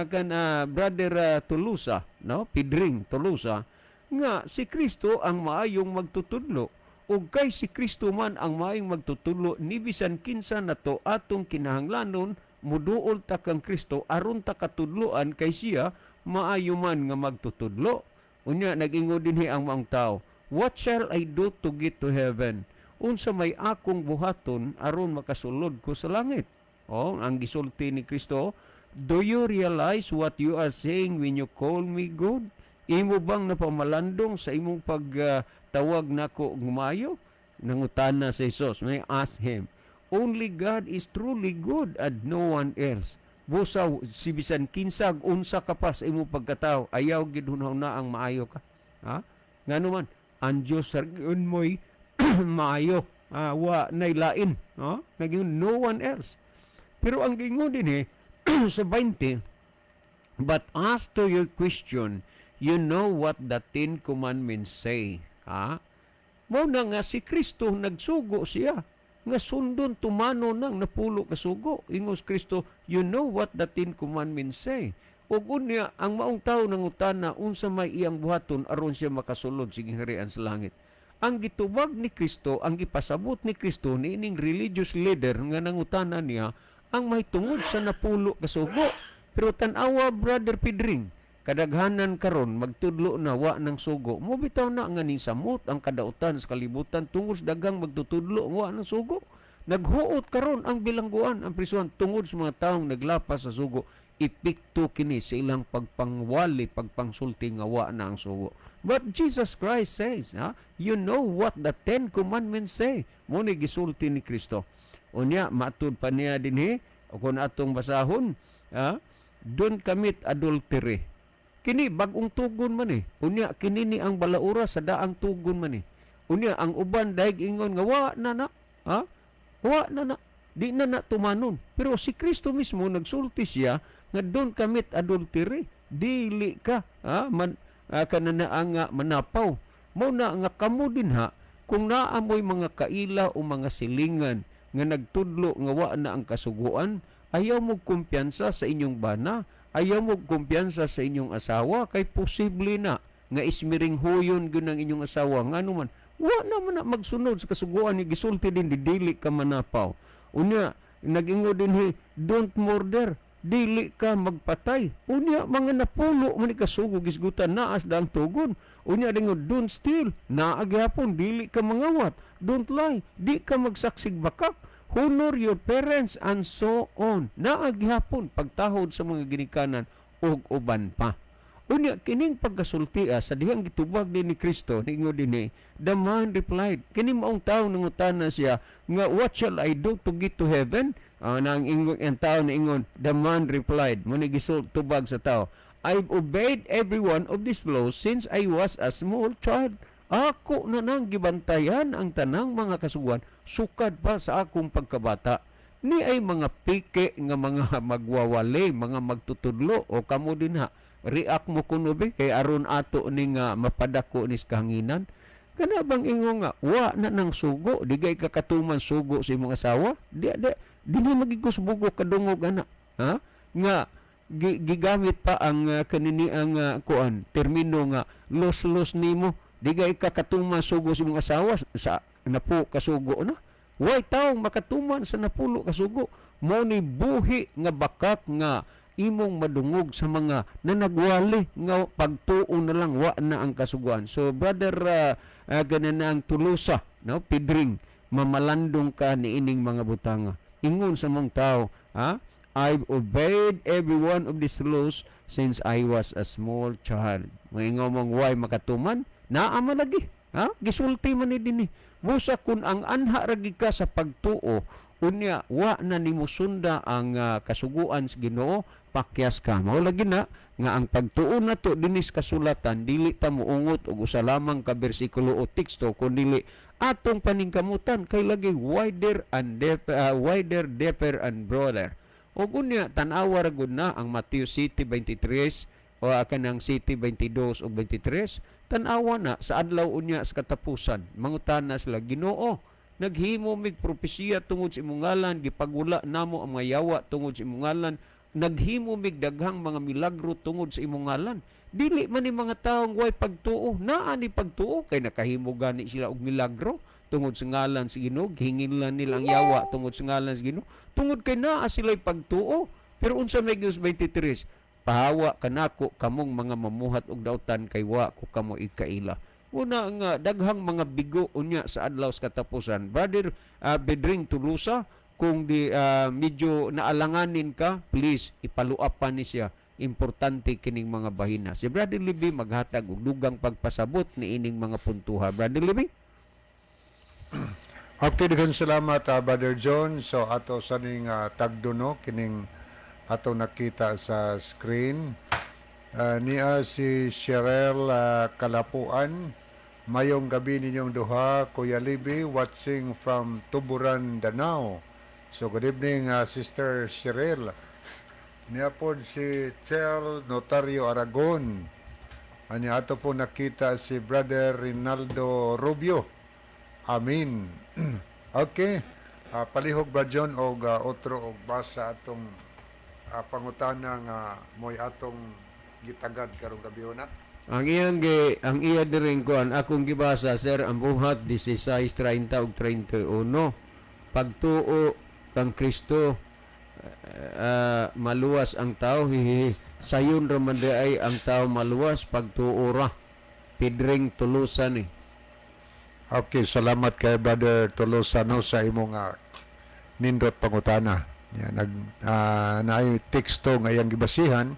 kana brother Tulusa, no? Pidring Tulusa nga si Kristo ang maayong magtutudlo ug kay si Kristo man ang maayong magtutudlo ni bisan kinsa nato atong kinahanglanon muduol ta kang Kristo aron ta katudloan kay siya maayo man nga magtutudlo. Unya nag-ingon dinhi ang maong tao, "What shall I do to get to heaven?" Unsa may akong buhaton aron makasulod ko sa langit? Oh, ang gisulti ni Kristo, "Do you realize what you are saying when you call me good?" Imo bang napamalandong sa imong pagtawag nako og maayo? Nangutana si Jesus. May ask him. Only God is truly good and no one else. Busa si bisan kinsag unsa ka pa sa imong pagkatao, ayaw gid na ang maayo ka. Ha? Ngano man, ang Dios ra gyud mo'y maayo. Ah, wa nay lain, no? Naging no one else. Pero ang gingon din eh, sa 20, "But as to your question, you know what the Ten Commandments say." Ha? Mao na nga si Kristo nagsugo siya nga sundon tumano nang napulo ka sugo. Ingos Kristo, "You know what the Ten Commandments say." Ug unya ang maong tao nangutana unsa may iyang buhaton aron siya makasulod sa gingharian sa langit. Ang gitubag ni Kristo, ang gipasabot ni Kristo niining religious leader nga nangutana niya ang mahitungod sa napulo ka sugo. Pero tan-awa, Brother Pidring, kadaghanan karon magtudlo na wa ng sugo. Mo bitaw na nga ni samot ang kadautan sa kalibutan tungod sa daghang magtutudlo nga wa ng sugo. Naghuot karon ang bilangguan, ang prisuhan tungod sa mga taong naglapas sa sugo. Epekto kini sa ilang pagpangwali, pagpangsulti nga wa na ang sugo. But Jesus Christ says, ha, "You know what the Ten Commandments say." Mo ni gisulti ni Kristo. Unya, matud pa niya dinhi, kung atong basahon, ha, "Don't commit adultery." Kini bag-ong tugon man eh. Unya kini ni ang balaura sa daang tugon man eh. Unya ang uban daig ingon nga wa na na, ha? Wa na na. Di na na tumanon. Pero si Kristo mismo nagsulti siya nga "Don't commit adultery." Dili ka, ha, man kanana nga manapaw. Mao na nga kamo din ha kung naamoy mga kaila o mga silingan nga nagtudlo nga wa na ang kasuguan, ayaw mo kumpiyansa sa inyong bana, ayaw mo kumpiyansa sa inyong asawa kay posible na nga ismiring huyon gyud ang inyong asawa ngano man wa na man na magsunod sa kasuguan ni gisulti din di dili ka manapaw. Unya nag-ingon din he, "Don't murder," dili ka magpatay. Unya mga napulo man ni kasugo gisgutan naas daang tugon. Unya dingon, "Don't steal," naa gihapon dili ka mangawat. "Don't lie," di ka magsaksig bakak. "Honor your parents," and so on. Naa gihapon pagtahod sa mga ginikanan ug uban pa. Unya kining pagkasultia sa dihang gitubag din ni Kristo, niingon dinhi, the man replied, kini maong tao nangutana siya nga "What shall I do to get to heaven?" Nang ingon ang tao ingon, the man replied, mo ni gisul tubag sa tao, "I've obeyed every one of these laws since I was a small child." Ako na nang gibantayan ang tanang mga kasuguan sukad pa sa akong pagkabata. Ni ay mga pike nga mga magwawali, mga magtutudlo o kamo din ha. React mo kuno be kay aron ato ni nga mapadako ni sa kahanginan. Kana bang ingon nga wa na nang sugo, di gay ka katuman sugo sa imong asawa? Di di di na magigusbugo kadungog ana. Ha? Nga gigamit pa ang kanini ang kuan termino nga los-los nimo. Di gay ka katuman sugo sa imong asawa sa napo kasugo na. Way taong makatuman sa napulo kasugo. Mo ni buhi nga bakak nga imong madungog sa mga nanagwali nga pagtuo na lang wa na ang kasuguan. So brother ganan na ang Tulusa, no, Pidring, mamalandong ka ni ining mga butanga. Ingon sa mong tao, ha? "I've obeyed every one of these laws since I was a small child." Mga mong way makatuman, naa man lagi. Ha? Gisulti man ni dinhi. Busa kung ang anha ra gid ka sa pagtuo, Unya wa na nimo sunda ang kasuguan sa Ginoo, pakyas ka. Mao lagi na nga ang pagtuon nato dinis kasulatan, dili ta moungot og usa lamang ka bersikulo o teksto, kundi atong paningkamutan kay lagi wider and deeper, wider, deeper and broader. Ug unya tan-awa ra gud na ang Mateo 7:23 o kanang 7:22 ug 23. Tan-awa na sa adlaw unya sa katapusan, mangutana sila, "Ginoo, naghimo mig propesiya tungod sa imong ngalan, gipagula namo ang mga yawa tungod sa imong ngalan, naghimo mig daghang mga milagro tungod sa imong ngalan." Dili man ni mga taong way pagtuo, naa ni pagtuo kay nakahimo gani sila og milagro tungod sa ngalan sa Ginoo, gihingin lang nila ang yawa tungod sa ngalan sa Ginoo, tungod kay naa sila'y pagtuo. Pero unsa may Diyos 23? "Pahawa kanako kamong mga mamuhat og dautan, kay wa ko kamo ikaila." Una nga daghang mga bigo unya sa adlaw sa katapusan. Brother Bedring Tulusa, kung di medyo naalanganin ka, please ipaluapan ni siya. Importante kining mga bahina. Si Brother Libby maghatag og dugang pagpasabot ni ining mga puntuha. Brother Libby? Okay, daghang salamat, Brother John. So ato sa ning tagduno kining ato nakita sa screen. Niya si Cheryl Kalapuan. "Mayong gabi ninyong duha, Kuya Libby, watching from Tuburan, Danao." So good evening, Sister Cheryl. Niya po si Chel Notario Aragon. Anya ato po nakita si Brother Rinaldo Rubio. Amin. Okay. Palihog ba John og otro og basa atong pangutana nga mo'y atong gitagad karong gabi na? Ang iya diring kuan akong gibasa, sir, ang Buhat 16:30 ug 31. Pagtuo kang Kristo, maluwas ang tao, hihihi. Sayon ra man ay ang tao maluwas, pagtuo ra. Pedring Tulusan ni. Okay, salamat kay Brother Tolosano sa imong nindot pangutana. Ya, nag naay teksto nga iyang gibasihan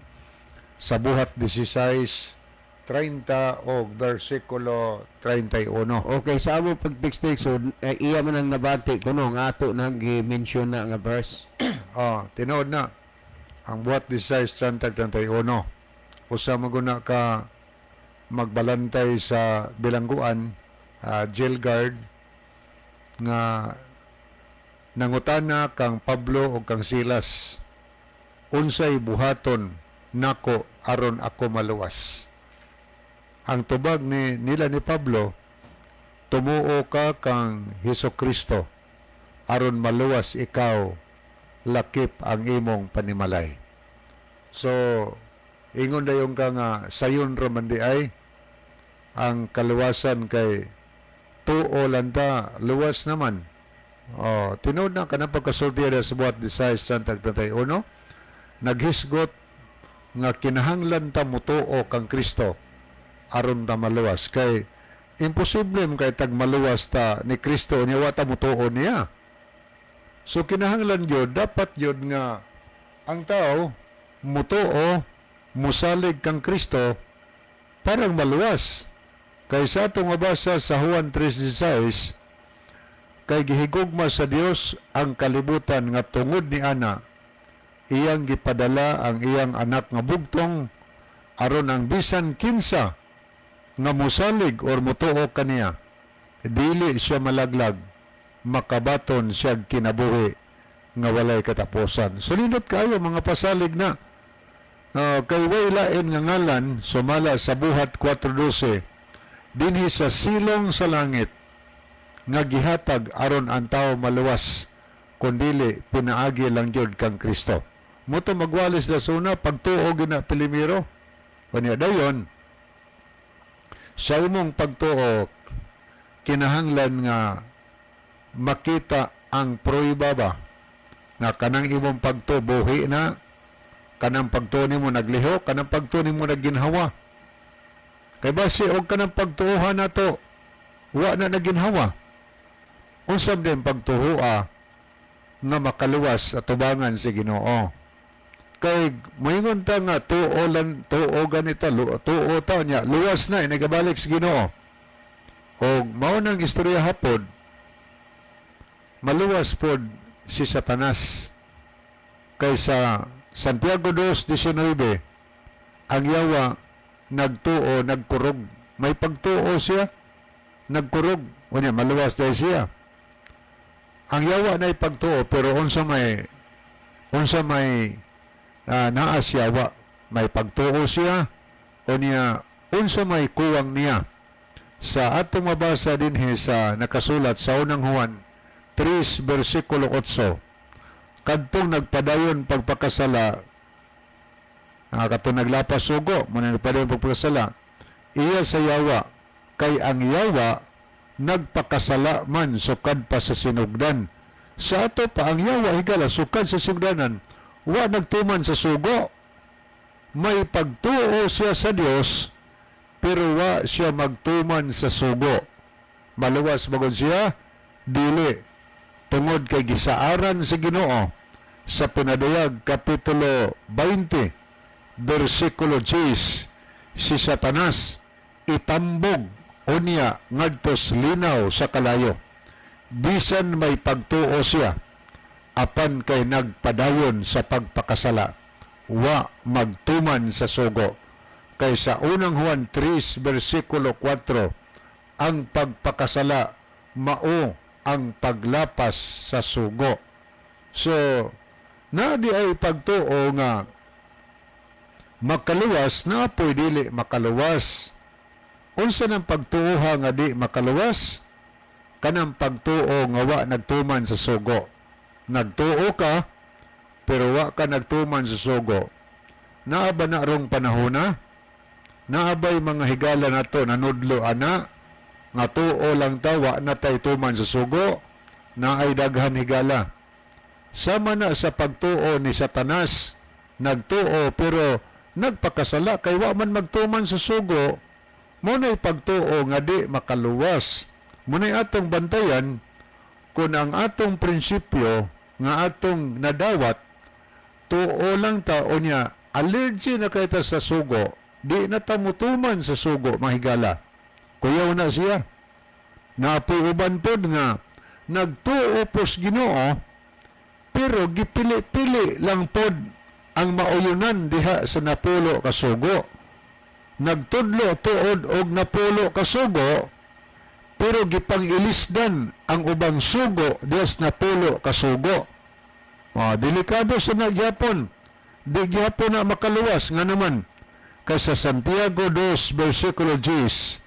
sa Buhat 16:30 og versikulo 31. Okay, sa amo pag-text, so iya man ang nabati kuno nga ato nang gi-mention na nga verse. Oh, tinuod na. Ang Buhat 16:30 31. Usa maguna ka magbalantay sa bilangguan, jail guard, nga nangutana kang Pablo o kang Silas, "Unsay buhaton nako aron ako maluwas?" Ang tubag ni nila ni Pablo, "Tumuo ka kang Hesus Kristo aron maluwas ikaw lakip ang imong panimalay." So ingon dayon ka nga sayon ra man di ay ang kaluwasan kay tuo lang ta, luwas naman. Oh, tinuod na kanang pagkasulti sa Buhat 16:31, naghisgot nga kinahanglan ta mutuo kang Kristo aron ta maluwas, kay imposible mo kay tag maluwas ta ni Kristo niya wa ta mutuo niya. So kinahanglan gyud, dapat gyud nga ang tao mutuo, musalig kang Kristo parang maluwas. Kay sa atong mabasa sa Juan 3:16, "Kay gihigugma sa Dios ang kalibutan nga tungod ni ana iyang gipadala ang iyang anak nga bugtong, aron ang bisan kinsa nga musalig or mutuo kaniya dili siya malaglag, makabaton siya kinabuhi nga walay katapusan." So nindot kayo mga pasalig na. Kay way lain nga ngalan sumala sa Buhat 4:12 dinhi sa silong sa langit nga gihatag aron ang tao maluwas kundili pinaagi lang gyud kang Kristo. Muto magwalis na suna pagtuo gina pilimiro. Unya dayon sa imong pagtuo kinahanglan nga makita ang prueba ba nga kanang imong pagtuo buhi na, kanang pagtuo nimo naglihok, kanang pagtuo nimo nagginhawa. Kay base og kanang pagtuohan nato wa na naginhawa, unsa din pagtuoa nga makaluwas sa tubangan si Ginoo? Kay moingon ta nga tuo lan, tuo ganita, tuo ta niya luwas na, nagabalik sa Ginoo. Og mao nang istorya hapod maluwas pod. si Satanas. Kaysa Santiago 2:19, ang yawa nagtuo, nagkurog. May pagtuo siya, nagkurog. Unya, maluwas dahil siya. Ang yawa na pagtuo, pero unsa may naa siya wa may pagtuo siya, unya unsa may kuwang niya? Sa atong mabasa dinhi sa nakasulat sa Unang Juan 3 versikulo 8, kadtong nagpadayon pagpakasala, katong naglapas sugo mo na nagpadayon pagpakasala, iya sa yawa, kay ang yawa nagpakasala man sukad pa sa sinugdan. Sa ato pa, ang yawa, higala, sukad sa sinugdanan wa nagtuman sa sugo. May pagtuo siya sa Dios, pero wa siya magtuman sa sugo. Maluwas magod siya? Dili, tungod kay gisaaran sa Ginoo sa Pinadayag kapitulo 20 versikulo 10, si Satanas itambog unya ngadtos linaw sa kalayo, bisan may pagtuo siya, apan kay nagpadayon sa pagpakasala, wa magtuman sa sugo. Kay sa Unang Juan 3 versikulo 4, ang pagpakasala mao ang paglapas sa sugo. So na di ay pagtuo nga makaluwas, na po'y dili makaluwas. Unsa nang pagtuoha nga di makaluwas? Kanang pagtuo nga wa nagtuman sa sugo. Nagtuo ka, pero wa ka nagtuman sa sugo. Naa ba na rong panahona? Naa ba'y mga higala nato nanudlo ana nga tuo lang ta, wa na tay tuman sa sugo? Naay daghan, higala. Sama na sa pagtuo ni Satanas, nagtuo pero nagpakasala kay wa man magtuman sa sugo. Mo na'y pagtuo nga di makaluwas. Mo na'y atong bantayan kung ang atong prinsipyo nga atong nadawat, tuo lang ta, unya allergy na kay ta sa sugo, di na ta mutuman sa sugo, mahigala. Kuyaw na siya. Napoy uban pod nga nagtuo pos Ginoo, pero gipili-pili lang pod ang mauyunan diha sa 10 ka sugo. Nagtudlo tuod og 10 ka sugo, pero gipang-ilisdan ang ubang sugo diha sa 10 ka sugo. Oh, delikado sa nagyapon. Di gyapon na makaluwas nga naman. Kay sa Santiago 2 versikulo 10,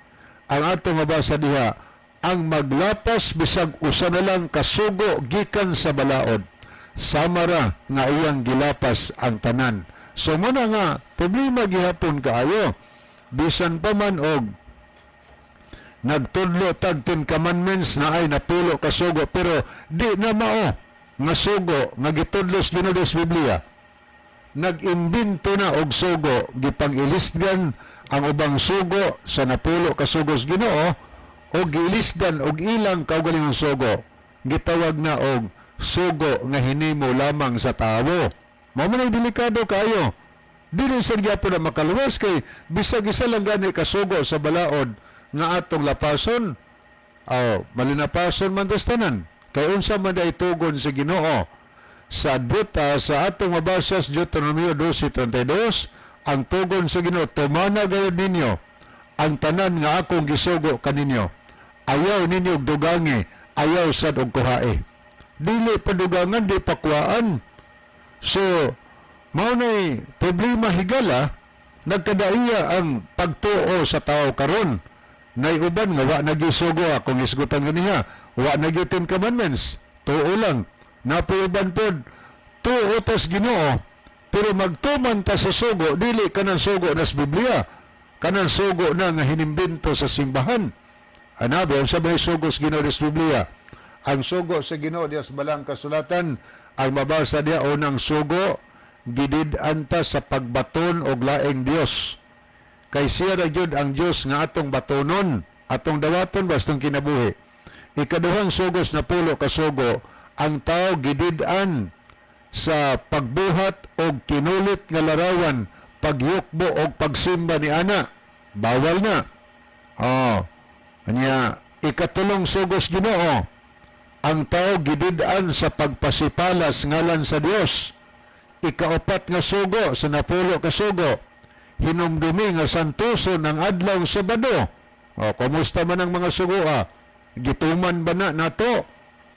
ang atong mabasa diha, ang maglapas bisag usa na lang kasugo gikan sa balaod, sama ra nga iyang gilapas ang tanan. So muna nga problema gihapon kaayo, bisan pa man og nagtudlo tag Ten Commandments na ay 10 ka sugo, pero di na mao nga sugo nga gitudlo sa Ginoo sa Biblia. Nag-imbento na og sugo, gipang-ilisdan ang ubang sugo sa 10 ka sugo sa Ginoo o giilisdan og ilang kaugalingong sugo, gitawag na og sugo nga hinimo lamang sa tawo. Mao man ay delikado kaayo. Dili sa gyapon na makaluwas kay bisag isa lang gani ka sugo sa balaod nga atong lapason, oh, malinapason man tas tanan. Kay unsa man ay tugon sa Ginoo sa duta sa atong mabasa sa Deuteronomio 12:32, ang tugon sa Ginoo, "Tumana gayud ninyo ang tanan nga akong gisugo kaninyo. Ayaw ninyo og dugangi, ayaw sad og kuhae." Dili padugangan, di pakuhaan. So mao nay problema, higala, nagkadaiya ang pagtuo sa tao karon. Nay uban nga wa nagisugo, akong isgutan ganiha, wa nagyoy Ten Commandments, tuo lang. Napoy uban pod, tuo tas Ginoo, pero magtuman ta sa sugo, dili kanang sugo nas Biblia, kanang sugo na nga hinimbento sa simbahan. Anabi, unsa may sugo sa Ginoo sa Biblia? Ang sugo sa Ginoo diya sa balang kasulatan, ang mabasa diya, unang sugo, gidid-an ta sa pagbaton og laing Dios. Kay siya ra gyud ang Dios nga atong batonon, atong dawaton bastong kinabuhi. Ikaduhang sugos 10 ka sugo, ang tao gidid-an sa pagbuhat og kinulit nga larawan, pagyukbo og pagsimba ni ana. Bawal na. Oh. Anya, ikatulong sugos Ginoo, Ang tao gidid-an sa pagpasipalas ngalan sa Dios. Ikaupat nga sugo sa 10 ka sugo, hinumdumi nga santoson ang adlaw Sabado. O, kumusta man ang mga sugo ah? Gituman ba na nato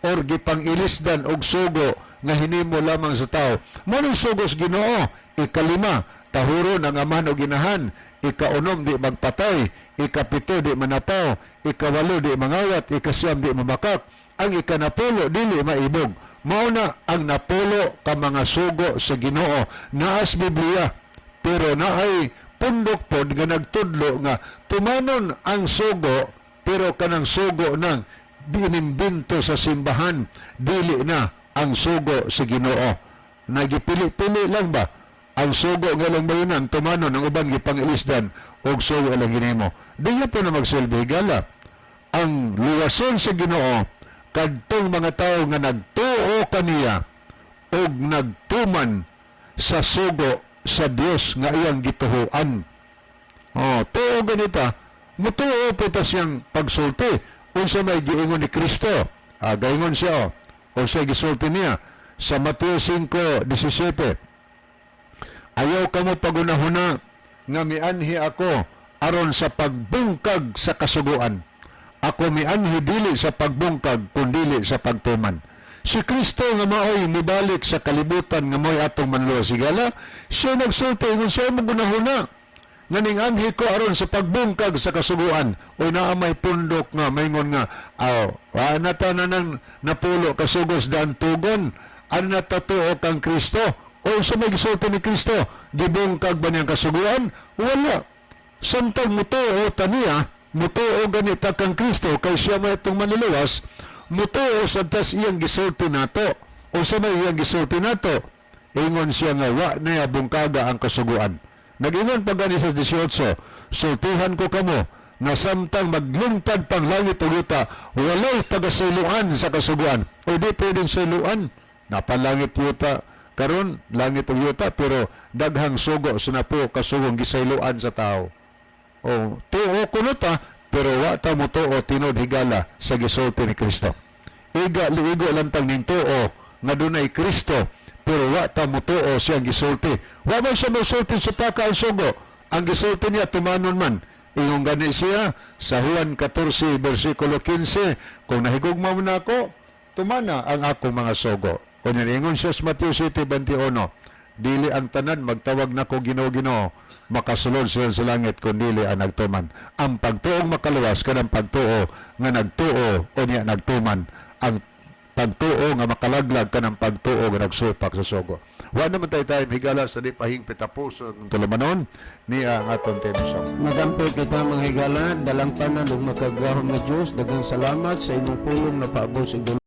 or gipang-ilisdan og sugo nga hinimo lamang sa tao? Mao ning sugo sa Ginoo. Ikalima, tahuron ang amahan og inahan. Ikaunom, di magpatay. Ikapito, di manapaw. Ikawalo, di mangawat. Ikasiyam, di mamakak. Ang ikanapulo, dili maibog. Mao na ang 10 ka mga sugo sa Ginoo. Naas Biblia, pero naay pundok pod nga nagtudlo nga tumanon ang sugo, pero kanang sugo nang binimbinto sa simbahan, dili na ang sugo sa Ginoo. Nagipili-pili lang ba ang sugo nga lang mayunan tumanon, ang uban gipangilisdan og sugo lang ginimo. Di nga po na magsilbi, higala, ang luwason sa Ginoo kadtong mga tawo nga nagtuo kaniya og nagtuman sa sugo sa Dios nga iyang gituhuan. Oh, tuo ganita, mutuo po ta siyang pagsulti. Unsa may giingon ni Kristo? Ah, gaingon siya oh. Unsa gisulti niya sa Mateo 5:17? "Ayaw kamo pagunahuna nga mianhi ako aron sa pagbungkag sa kasuguan. Ako mianhi dili sa pagbungkag kundili sa pagtuman." Si Kristo nga maoy mibalik sa kalibutan nga maoy atong manluwas, higala, siya nagsulti ingon siya mo gunahuna nga ning anhi ko aron sa pagbungkag sa kasuguan. O naa may pundok nga maingon nga aw wa na ta na nang 10 ka sugos daan tugon ano na tatuo kang Kristo. O sa may gisulti ni Kristo, gibungkag ba niyang kasuguan? Wala. Samtang mutuo ta niya, mutuo ganita kang Kristo kay siya may itong manluluwas, mutuo sa tas iyang gisulti nato. O sa may iyang gisulti nato, ingon siya nga wa niya bungkaga ang kasuguan. Nag-ingon pa gani sa 18, "Sultihan ko kamo nga samtang maglungtad pang langit ug yuta, walay pagasayloan sa kasuguan." O di pwedeng sayloan. Napalangit yuta karon, langit ug yuta, pero daghang sugo sa 10 ka sugong gisayloan sa tao. O tuo kuno ta, pero wa ta motuo tinuod, higala, sa gisulti ni Kristo. Iga liigo lang tang ning tuo nga dunay Kristo, pero wa ta motuo siyang gisulti. Wa man siya mosulti sa paka ang sugo. Ang gisulti niya tumanon man. Ingon gani siya sa Juan 14 versikulo 15, "Kung nahigugma mo na ako, tumana ang akong mga sugo." Kung ingon siya sa Mateo 7:21, "Dili ang tanan magtawag nako Ginoo, Ginoo makasulod sila sa langit, kundili ang nagtuman." Ang pagtuong makaluwas kanang pagtuo nga nagtuo o niya nagtuman. Ang pagtuo nga makalaglag kanang pagtuo nga nagsupak sa sugo. Wa naman tayo time, higala, sa di pahingpit tapos ang tulumanon niya ang atong theme song. Magampo kita, mga higala, dalampanan ug makagagahom nga Dios, daghang salamat sa imong pulong na paabot sa